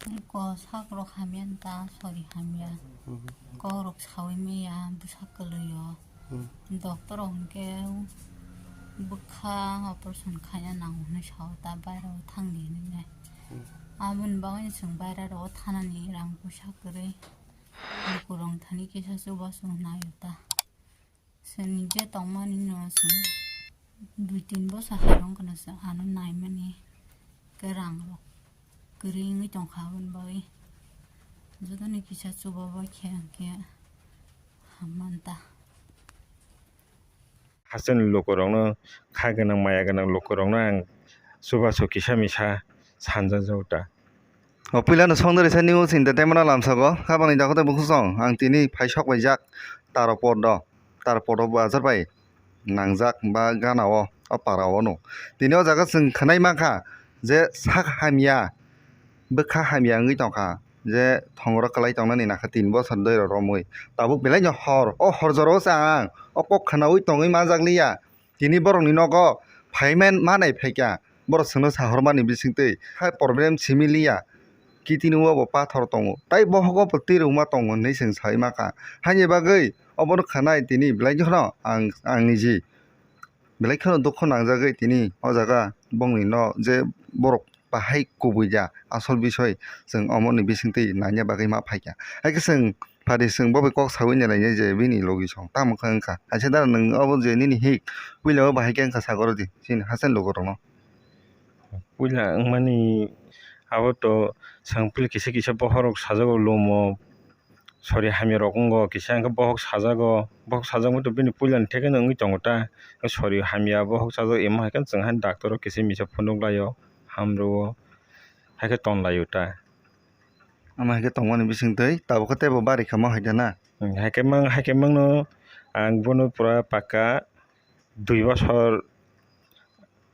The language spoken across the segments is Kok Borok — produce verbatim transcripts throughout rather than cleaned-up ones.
Ko sak rok hamya ta, sori hamya. Kok rok sawi maya, bwsa kwlwi o. Doctor rok hwnkhe bwkha operation khaina nango hwnwi sao ta, baira o thangdi hwnwi nai. Aboni bagwi chwng baira rogo thanani rang puisa kwrwi. Lukurok thani kisa chubachu naio ta. Chwng je tongmani no chwng dui tin bosor hai wngkha no chwng ano naimani, khe rang rok kwrwi wngwi tongkha aboni bagwi. Jotoni kisa chubabai khe hwnkhe hamya ta. Hasteni lukurokno kha gwnang maya gwnang lukurokno ang chubachu kisa misa sanjakjago ta. O puilano songdari sa news entertainment o lamsago, kabangni dakhote bukhuk song ang tini phai sok paijak Tarapor do, Tarapor o bazar bai nangjak ba gana o, o para o no. Tini o jaga chwng khwnai mankha je sak hamya, bwkha hamya wngwi tongkha, je thongoro kwlai tongnani nakha tin bosor dui rok romwi. Tabuk belai no hor, o hor jora o se ang o kok khwnaui tongwi manjak liya. Tini borokni nogo payment manai phaikha, borok chwngno sahormani bisingtwi hai problem simi liya, kitini o bo pathor tongo, tai bohogo bo twi rwma tongo hinwi chwng sai mankha. Haini bagwi obono khwnai tini belai kheno ang, ang niji belai kheno dukho nangjagwi tini o jaga bongni no je borok bahai kubui ya asol bisoi chwng omoni bisingtwi naina bagwi ma phaikha. Haikhe chwng pari chwng bo bai kok saui nai lainai je bini logi song tamo khe wngkha. Aisa da nwng obo je nini hik puila o bahai khe wngkha sagoro di chini hasteni lukurokno. Puila wngmani abo to chwng puila kisa kisa bokhorok sajago lumo. Sori hamya rok wngo kisa hwnkhe bokhok sajago, bokhok sajakma to bini puilani thekeno wngwi tongo ta, sori hamya bokhok sajak emo hai khe chwng haino doctor o kisa misa phunuk laio, hamrwo, hai khe ton laio ta. Omo hai khe tongmani bisingtwi tabuk khe teibo bari kha mo hai da na? Hmm, hai khe mang, hai khe mangno ang bono pura paka dui bosor,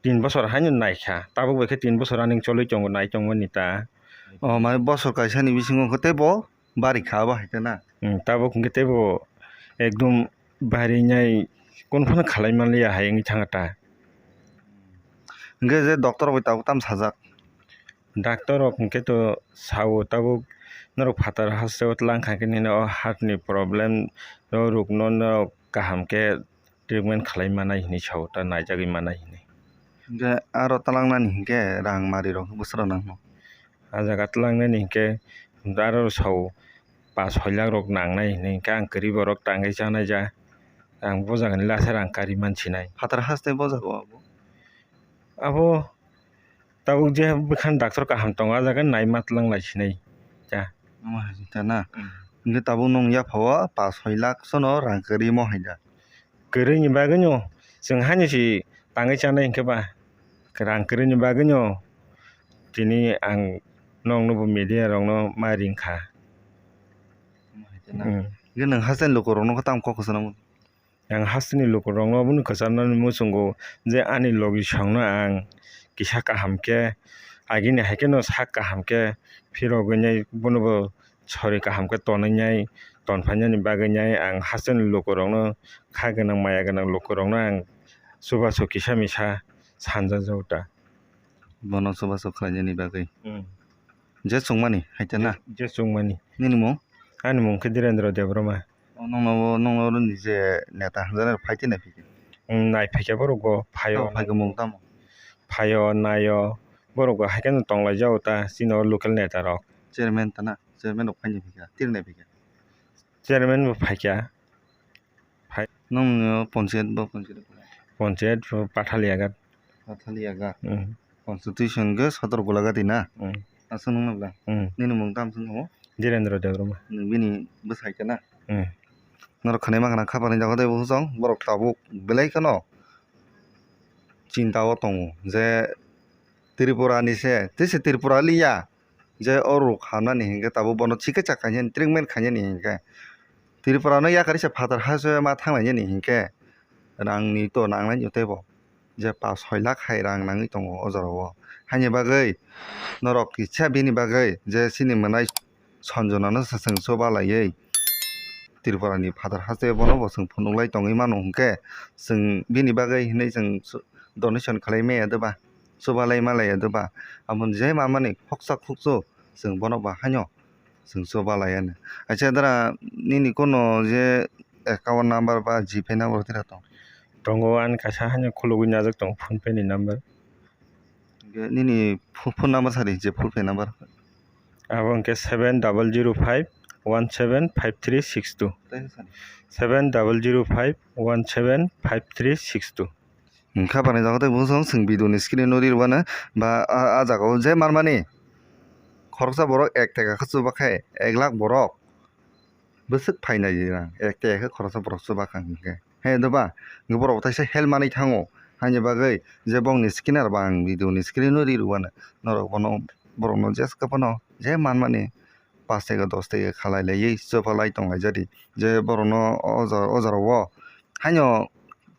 tin bosor haino naikha, tabuk bai khe tin bosor ani choli tongo, nai tongmani ta. O, mane bosor kaisani bisingo khe teibo bari kha abo hai khe na? Hmm, tabuk hwnkhe teibo ekdom bari nai, kunu phano khalai manliya hai wngwi thangkha ta. Hwnkhe je doctor rok bai tabuk tamo sajak? Doctor rok hwnkhe to sao tabuk norok phatar hasteo twlang kha khe nini o heart ni problem o rok no norok kaham khe treatment khalai manai hinwi sao ta, naijagwi manai hinwi. Hwnkhe aro twlangnani hinkhe rang mari rok bwswk rok nangno? Ah jaga twlangnani hinkhe aro sao pash soi lakh rok nangnai hinwi hinkhe ang kwrwi borok tangwi chanai ja, ang bo jagani last o rang kari mansinai. Phatar haste bo jaga o abo? Abo tabuk je bwkhani doctor kaham tongo, ah jaga naima twlang lai sinai ta. Omo hai ta na? Hmm. Hwnkhe tabuk nwng yaphao pash soi lakh sono rang kwrwi mo hai da? Kwrwini bagwino chwng haino se tangwi chanai hinkhe ba, rang kwrwini bagwino tini ang nokno bo media rokno ma ringkha. Omo hai ta na? Hmm. Hwnkhe nwng hasteni lukurokno khe tamo kok kwchangma? Ang hasteni lukurokno obono kwcharnani muchungo je ani logisongno ang kisa kaham khe, agini hai kheno sak kaham khe phirogwi nai, bonobo sori kaham khe tonwi nai, tonphainani bagwi nai ang hasteni lukurokno, kha gwnang maya gwnang lukurokno ang chubachu kisa misa sanjakjago ta. Bono chubachu khlainani bagwi. Hmm. Je chwngmani hai ta na? Je, je chwngmani. Nini mung? Ani mung khe Dhirendra Debbarma. O, nokno, nokno oro ni je neta hamjaknai rok phai tei nai phai khe? Hmm, nai phai khe borok bo phaio. Tamo phai khe mung tamo? Phaio, naio, borok bo hai kheno tong lai jago ta chini o local neta rok. Chairman ta na? Chairman rok phai nai phai kha, tiri nai phai kha? Chairman bo phai kha. Phai. Nokni o ponchayat bo ponchayat? Ponchayat bo Pathaliagat. Pathaliagat. Hmm. Constitution khe Sodor Golagati na? Hmm. Aswk nung nabla? Hmm. Nini mung tamo se wngkha mo? Dhirendra Debbarma. Nwng bini bwsai khe na? Hmm. Norok khwnai mankha na khapang ni jaga tei bo hwsong borok tabuk belai kheno chinta o tongo je Tripura ni se, tei se Tripura liya. Je o rok hamnani hinkhe tabuk bono chikitsa khainani treatment khainani hinkhe Tripura no yakarisa phatar hasteo ma thanglainani hinkhe rang ni to nanglainai teibo je pash soi lakh hai rang nangwi tongo o jora o. Haini bagwi norok kisa bini bagwi je chini mwnai Sanjana no se chwng chuba laiwi Tripura ni phatar hasteo bono bo chwng phunuk lai tongwi mano hinkhe chwng bini bagwi hinwi chwng donation khlai maya doba? Chubalai malai ya doba? Aboni je mamani khoksa khukchu chwng bono ba haino chwng chubalai ani. Acha dara nini kono je account number ba GPay number tira tong? Tongo, ani kaisa haino khulugwi najak tongo PhonePe ni number. Hwnkhe nini pho-, phone number sadi je PhonePe number. Abo hwnkhe seven double zero five one seven five three six two. Seven double zero five one seven five three six two. Hwnkha bani jaga tei bosong chwng video ni screen o ri rwmani ba a, a jaga o je manmani khoroksa borok ek taka khe chuba khe ek lakh borok bwswk phainai rang ek taka khe khoroksa borok chuba kha hwnkhe. He doba, hwnkhe borok bo teisa help manwi thango. Haini bagwi je bongni scanner ba ang video ni screen o ri rwmani. Norok bono, borokno jeska phano je manmani pash taka dos taka khalai laiwi chupalai tong laijadi. Je borokno o ja-, o jorao haino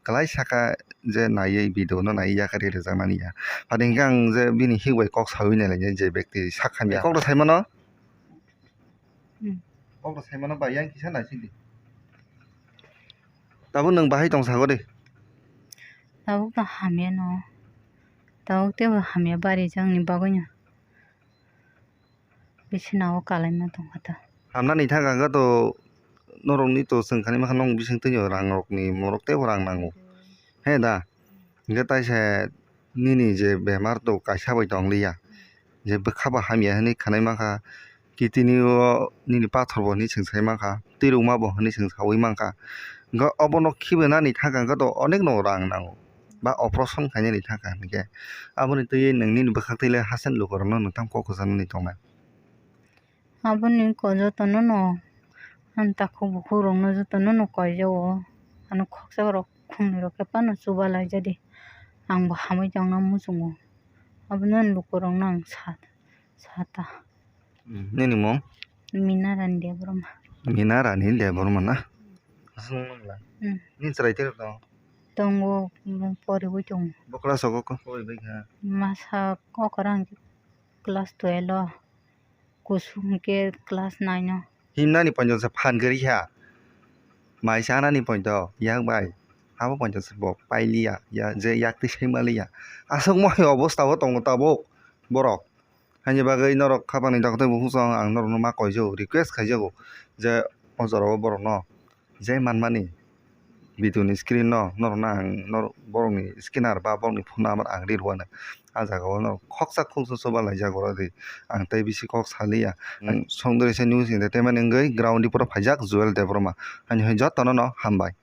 kwlai saka je naiwi video no naiwi yakarwi rwjaknani ya. Phaidi hwnkhe ang je bini hik bai kok saui nai lainai je bekti sak hamya. Kok rw saimano? Hmm. Kok rw saimano bai yang kisa naisidi. Tabuk nwng bahai tong sago de. Tabuk to hamya no. Tabuk teibo hamya barijak ni bagwi no. Bisina o kalaima tongkha ta. Hamnani thangkha hwnkhe to norokni to chwng khanai mankha, nong bising twi rang rokni morok teibo rang nango. He da? Hwnkhe taisa nini je bemar to kaisa bai tong liya. Je bwkha bo hamya hinwi khanai mankha, kidney o nini pathor bo hinwi chwng sai mankha, twirwkma bo hinwi chwng saui mankha. Hwnkhe obono khibi nani thangkha hwnkhe to onek no rang nango. Ba operation khainani thangkha hwnkhe. Aboni twi nwng nini bwkhak twi le hasen lukurokno nwng tamo kok kwchanani tongnai. Aboni ko jotono no ani takhuk bukhuk rokno jotono no koijago. Ano khoksa rok khumni rok khe phano chuba laijadi. Ang bo hamwi tongna muchungo. Abono ani lukurokno ang sa, sa ta. Nini mung? Mina Rani Debbarma. Mina Rani Debbarma na? Aswk mung la? Hmm. Nini chwrai tei rok tongo? Tongo, bo poriwi tongo. Bo class o kok pori bai kha? Masa okra hwnkhe class twelve o, kusu hwnkhe class nine o. Himnani poncham se phan kwrwi kha. Mai chanani poncham yak bai. Abo poncham se bo pailiya, ya, je yak twi swi maliya. Aswk moi obostha o tongo tabuk borok. Haini bagwi norok khapangni doctor buphang song ang norokno ma koijago, request khaijago je o jorao borokno je manmani video ni screen no norokno ang nor-, borokni scanner ba borokni phone number ang ri rwano. A jaga o norok khoksa khuksa chuba laijak oro di. Ang tei bisi kok saliya. Hmm. Ang songdorisa news entertainment wngwi ground ni pura phaijak Joel Debbarma. Haini hai jotono no hambai.